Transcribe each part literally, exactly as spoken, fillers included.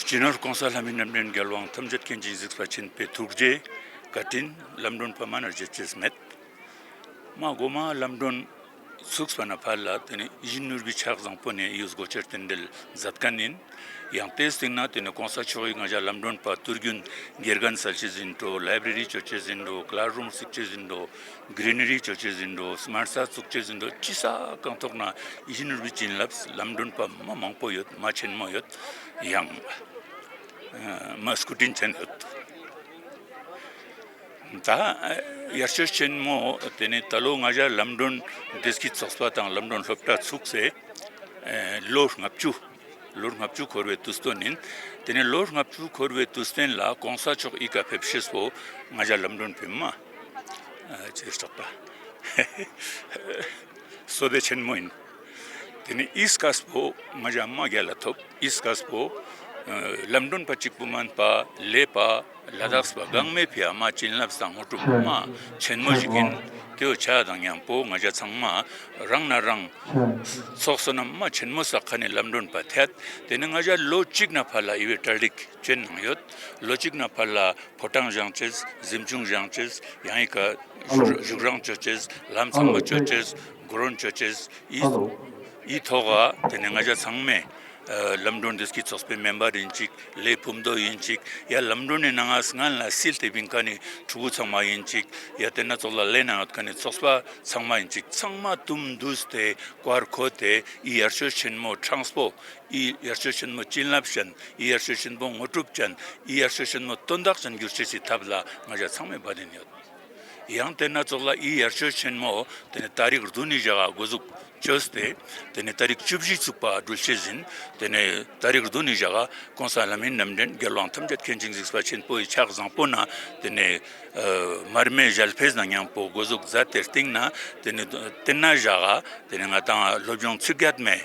སྤྱི་ནོར་གོང་ས་ལྷ་མིའི་རྣམ་འདྲེན་རྒྱལ་དབང་ཐམས་ཅད་མཁྱེན་ཅིང་གཟིགས་པ་ཆེན་པོའི་ཐུགས་རྗེ་བཀའ་དྲིན་ལམ་སྒྲོན་པ་མ་ནེ་བརྗེད་ཅེས་མེད། མ་གོ་མ་ལམ་སྒྲོན་ཚུགས་པ་ནེ་ཕར་ལ་ཏེ་ནེ་ཡིད་བཞིན་ནོར་བུའི་ཕྱག་བཟང་པོ་ནེ་ཡུལ་སྒོ་ཆེར་རྟེན་འབྲེལ་མཛད་མཁན་ཡིན། ཡང་ཏེའི་སྟེང་ནེ་ཏེ་ནེ་གོང་ས་མཆོག་གི་ང་ཞ་ལམ་སྒྲོན་པ་དུས་རྒྱུན་དགེ་རྒན་སལ་ཅེས་ཨིན་འགྲོ། ལའི་བྲེ་རི་ཅོ་ཅེས་ཨིན་འགྲོ། ཀླས་རུམ་རྩིག་ཅེས་ཨིན་འགྲོ། གྲིན་ནེ་རི་ཅོ་ཅེས་ཨིན་འགྲོ། སྨན་རྩྭ་བཙུགས་ཅེས་ཨིན་འགྲོ། ཅི་ས་གང་ཐོག་ནེ་ཡིད་བཞིན་ནོར་བུའི་བྱིན་རླབས་ལམ་སྒྲོན་པ་མ་མང་པོ་ཡོད། མ་ཆེན་མོ་ཡོད། ཡང་མ་སྐུ་དྲིན་ཅན་ཡོད། ད་ཡར་ཞུ་ཆེན་མོ་ཏེ་ནེ་ད་ལོ་ང་ཞ་ལམ་སྒྲོན་བདེ་སྐྱིད་ཚོགས་པ་དང་ལམ་སྒྲོན་སློབ་གྲྭ་ཚུགས་སེ་ལོ་ལྔ་བཅུ། ལོ་ལྔ་བཅུ་འཁོར་བའི་དུས་སྟོན་ཡིན། ཏེ་ནེ་ལོ་ལྔ་བཅུ་འཁོར་བའི་དུས་སྟོན་ལ་གོང་ས་མཆོག་འི་ཀ་ཕེབས་ཤེས་པོ་ང་ཞ་ལམ་སྒྲོན་པའི་མ་ཅེས་ཆོག་པ་བསོད་བདེ་ཆེན་མོ་ཡིན། ཏེ་ནེ་འི་སྐབས་པོ་ང་ཞ་མ་རྒྱལ་ལ་ཐོབ། འི་སྐབས་པོ་ལམ་སྒྲོན་པ་གཅིག་པོ་མན་པ་ལས་པ་ལ་དྭགས་པ་གང་མའི་ཕི་འ་མ་བྱིན་རླབས་དང་དངོས་གྲུབ་མ་ཆེན་མོ་ཞིག་ཡིན། ཏེའོ་ཆ་དང་མཉམ་པོ་ང་ཞ་ཚང་མ་རང་ན་རང་ཚོགས་བསོད་ནམས་མ་ཆེན་མོ་བསགས་ཁན་ནི་ལམ་སྒྲོན་པ་ཐད། ཏེ་ནེ་ང་ཞ་ལོ་གཅིག་ནེ་ཕར་ལ་འི་བོའི་གྲ་སྒྲིག་ཅོ་ནང་ཡོད། ལོ་གཅིག་ནེ་ཕར་ལ་ཕོ་བྲང་བཞེངས་ཅེས། གཟིམ་ཆུང་བཞེངས་ཅེས། ཡང་འི་ཀ་བཞུགས་རང་ཅོ་ཅེས། ལམ་ཚང་མ་ཅོ་ཅེས། གོ་རོན་ཅོ་ཅེས། འི་ཐོག་ག་ཏེ་ནེ་ང་ཞ་ཚང་མས་ལམ་སྒྲོན་བདེ་སྐྱིད་ཚོགས་པའི་མེམ་བར་ཡིན་ཅིག་ལས་ཕུང་དོ་ཡིན་ཅིག་ཡ་ལམ་སྒྲོན་ནི་ནང་ང་སྔན་ལ་སིལ་ཏེ་བིང་ཁན་ནི་ཕྲུ་གུ་ཚང་མ་ཡིན་ཅིག་ཡ་ཏེ་ནེ་ཙོགས་ལ་ལས་ནང་ཡོད་ཁན་ནི་ཚོགས་པ་ཚང་མ་ཡིན་ཅིག་ཚང་མ་དུམ་བསྡུས་ཏེ་བཀའ་བར་འཁོད་དེ་འི་ཡར་ཞུ་ཆེན་མོ་གྲངས་པོ། འི་ཡར་ཞུ་ཆེན་མོ་བྱིན་རླབས་ཅན། འི་ཡར་ཞུ་ཆེན་མོ་དངོས་གྲུབ་ཅན། འི་ཡར་ཞུ་ཆེན་མོ་དོན་དག་ཅན་གྱུར་ཅེས་སི་ཐབས་ལ་ང་ཞ་ཚང་མས་བ་དན་ཡོད། ཡང་ཏེ་ནེ་ཙོགས་ལ་འི་ཡར་ཞུ་ཆེན་མོ་ཏེ་ནེ་ཏ་རིག་བདུན་ནི་ཞག་ག་གོ་ཟུག་ཅོས་ཏེ་ཏེ་ནེ་ཏ་རིག་བཅུ་བཞི་ཚུགས་པ་གྲུལ་ཅེས་ཨིན། ཏེ་ནེ་ཏ་རིག་བདུན་ནི་ཞག་ག་གོང་ས་ལྷ་མིའི་རྣམ་འདྲེན་རྒྱལ་དབང་ཐམས་ཅད་མཁྱེན་ཅིང་གཟིགས་པ་ཆེན་པོའི་ཕྱག་བཟང་པོ་ནེ་ཏེ་ནེ་མར་མེ་ཞལ་ཕེབས་ནང་མཉམ་པོ་གོ་ཟུག་མཛད་དེ་སྟིང་ནེ་ཏེ་ནེ་ཏེ་ནེ་ཞག་ག་ཏེ་ནེ་ང་དང་སློབ་སྦྱོང་ཚིག་བརྒྱད་མའི་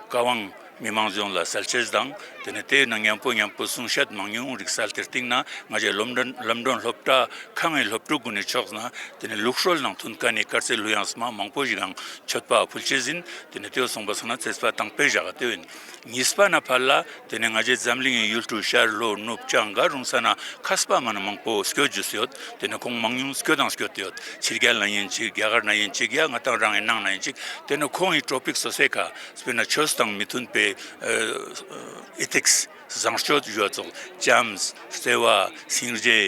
བཀའ་དབང་མི་མང་ཡོངས་ལ་སལ་ཅེས་དང་ཏེ་ནེ་ཏེའི་ནང་མཉམ་པོ་མཉམ་པོ་གསུང་བཤད་མང་ཉུང་རིགས་སལ་ཏེ་སྟིང་ནེ་ང་ཞའི་ལམ་སྒྲོན་ལམ་སྒྲོན་སློབ་གྲྭ་ཁང་ངི་སློབ་ཕྲུག་གུན་ནི་ཕྱོགས་ནེ་ཏེ་ནེ་ལུགས་སྲོལ་ནང་མཐུན་ཁན་ནི་དཀར་རྩི་ལུས་དབྱངས་མ་མང་པོ་ཞིག་ཡང་མཆོད་པ་ཕུལ་ཅེས་ཨིན། ཏེ་ནེ་ཏེའོ་སོང་པ་སང་ན་ཚེས་པ་དང་པོའི་ཞག་ག་ཏེའོ་ཨིན། གཉིས་པ་ནེ་ཕར་ལ་ཏེ་ནེ་ང་ཞའི་འཛམ་གླིང་ངི་ཡུལ་གྲུ་ཤར་ལྷོ་ནུབ་བྱང་ག་རུང་ས་ནེ་མཁས་པ་མ་ནེ་མང་པོ་སྐྱོད་ཅེས་ཡོད། ཏེ་ནེ་ཁོང་མང་ཉུང་སྐྱོད་དང་སྐྱོད་དེ་ཡོད། ཕྱི་རྒྱལ་ནེ་ཡིན་ཅིག་རྒྱ་གར་ནེ་ཡིན་ཅིག་ཡ་ང་དང་རང་ངི་ནང་ནེ་ཡིན་ཅིག་ཏེ་ནེ་ཁོང་ངི་ཊོ་པིག་སོ་སོའི་ཀ་དཔེར་ན་ཆོས་དང་མི་མཐུན་པའི་ཨེ་ཨེ་ཐིགས་བཟང་སྤྱོད་ཞུ་བ་ཙོགས་ལྕམས་བརྩེ་བ་སྙིང་རྗེ་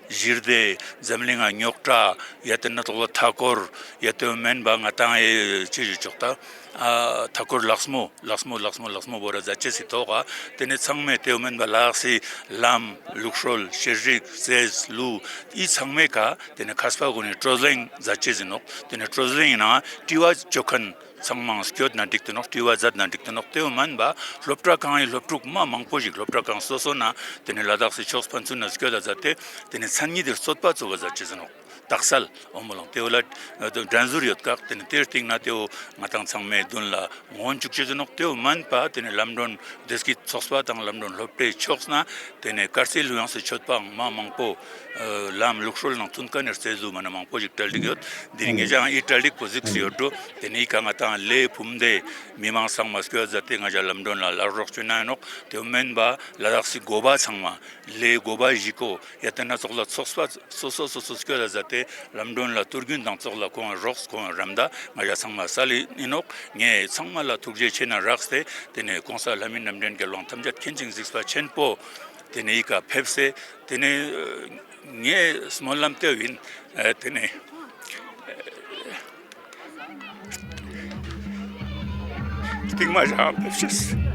ཞི་བདེ་འཛམ་གླིང་ང་རྙོག་དྲ་ཡ་ཏེ་ནེ་ཏོག་ལ་མཐའ་འཁོར་ཡ་ཏེ་མན་པ་ང་དང་ཨེ་ཅི་ཞུ་ཆོག་ཏ་ཨ་མཐའ་འཁོར་ལགས་མོ་ལགས་མོ་ལགས་མོ་ལགས་མོ་བོར་ར་མཛད་ཅེས་སི་ཐོག་ག་ཏེ་ནེ་ཚང་མས་ཏེའོ་མན་པ་ལ་དྭགས་སི་ལམ་ལུགས་སྲོལ་ཤེས་རིག་རྩེས་ལུགས་འི་ཚང་མའི་ཀ་ཏེ་ནེ་མཁས་པ་གུན་ནི་བགྲོ་གླེང་མཛད་ཅེས་ཨིན་ནོག་ཏེ་ནེ་བགྲོ་གླེང་ནང་དྲི་བ་ཅོ་ཁན་ཚང་མའང་སྐྱོད་ན་འགྲིག་ཏེ་ནོག་དྲི་བ་མཛད་ན་འགྲིག་ཏེ་ནོག་ཏེའོ་མན་པ་སློབ་གྲྭ་ཁང་ངི་སློབ་ཕྲུག་མ་མང་པོ་ཞིག་སློབ་གྲྭ་ཁང་སོ་སོ་ནེ་ཏེ་ནེ་ལ་དྭགས་སི་ཕྱོགས་ཕན་ཚུན་ནེ་སྐྱོད་ད་མཛད་དེ་ཏེ་ནེ་མཚན་ཉིད་དེ་རྩོད་པ་ཚུགས་པ་མཛད་ཅེས་ཨིན་ནོག་དག་སལ་འོ་མོ་ལང་ཏེའོ་ལ་འགྲན་ཟུར་ཡོད་ཀག་ཏེ་ནེ་ཏེའི་སྟིང་ནེ་ཏེའོ་ང་དང་ཚང་མའི་དུན་ལ་ངོ་བོ་ཅུག་ཅེས་ཨིན་ནོག་ཏེའོ་མན་པ་ཏེ་ནེ་ལམ་སྒྲོན་བདེ་སྐྱིད་ཚོགས་པ་དང་ལམ་སྒྲོན་སློབ་གྲྭའི་ཕྱོགས་ནེ་ཏེ་ནེ་དཀར་རྩི་ལུས་དབྱངས་སི་མཆོད་པའང་མ་མང་པོ་ལམ་ལུགས་སྲོལ་ནང་མཐུན་ཁན་ནི་རྩེས་ལུས་མ་ནེ་མང་པོ་ཞིག་གྲ་སྒྲིག་ཡོད། འདི་རིང་ངེ་ཅག་འི་གྲ་སྒྲིག་པོ་གཟིགས་སེ་ཡོད་འགྲོ། ཏེ་ནེ་འི་ཀ་ང་དང་ལས་ཕུམ་དེ་མི་མང་ཚང་མ་སྐྱོད་ད་མཛད་དེ་ང་ཞ་ལམ་སྒྲོན་ལ་ལག་རོགས་ཅོ་ན་ཨིན་ནོག་ཏེའོ་མན་པ་ལ་དྭགས་སི་གོ་པ་ཚང་མ་ལས་གོ་པ་ཞིག་གོ་ཡ་ཏེ་ནེ་ཙོགས་ལ་ཚོགས་པ་སོ་སོ་སོ་སོ་སྐྱོད་ད་མཛད་དེ་ལམ་སྒྲོན་ལ་ཏུར་རྒྱུན་དང་ཙོགས་ལ་ཁོང་རོགས་ཁོང་རམ་ད་ང་ཞ་ཚང་མ་སལ་ཨིན་ནོག་ངས་ཚང་མ་ལ་ཐུགས་རྗེ་ཆེ་ན་རགས་ཏེ་ཏེ་ནེ་གོང་ས་ལྷ་མིའི་རྣམ་འདྲེན་རྒྱལ་དབང་ཐམས་ཅད་མཁྱེན་ཅིང་གཟིགས་པ་ཆེན་པོ་ཏེ་ནེ་འི་ཀ་ཕེབས་སེ་ཏེ་ནེ་ངའི་སྨོན་ལམ་ཏེའོ་ཨིན། ཏེ་ནེ་སྟིང་མ་ཞག་ཕེབས་ཤེས།